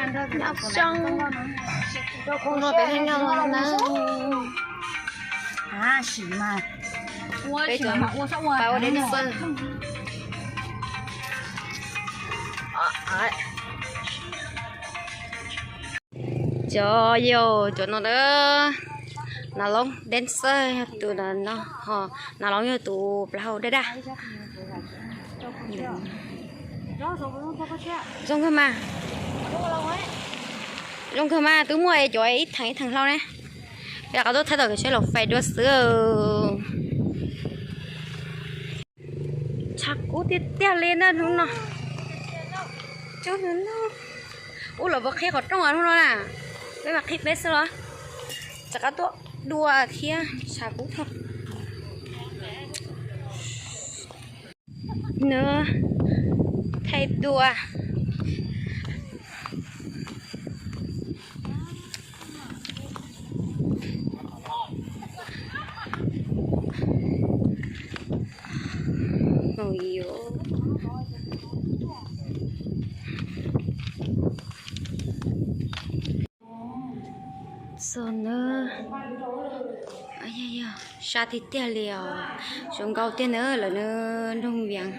Nyob zoo, hnub no peb thiaj nyob no na. Peb cov pab ua dancer. Cov yog cov no na, Nas Loob dancer yog tus no, ho Nas Loob yog tus plaub hau daj daj. Zoo kawg mas, zoo kawg mas, twb muaj cov ib theem ib theem hlau ne. Peb rov qab tuaj thaij tau kev saib laus fais dua xwb. Tshav kub tiag tiag li na hnub no. Ub, lawv puas qhib qhov rooj hnub no na? Peb mas qhib peb xwb los? Rov qab tuaj dua thiab, tshav kub thiab. Nws thaij dua. Txog na, sab tiag tiag li os, zoo nkauj tiag na lawv na, nroog Vias.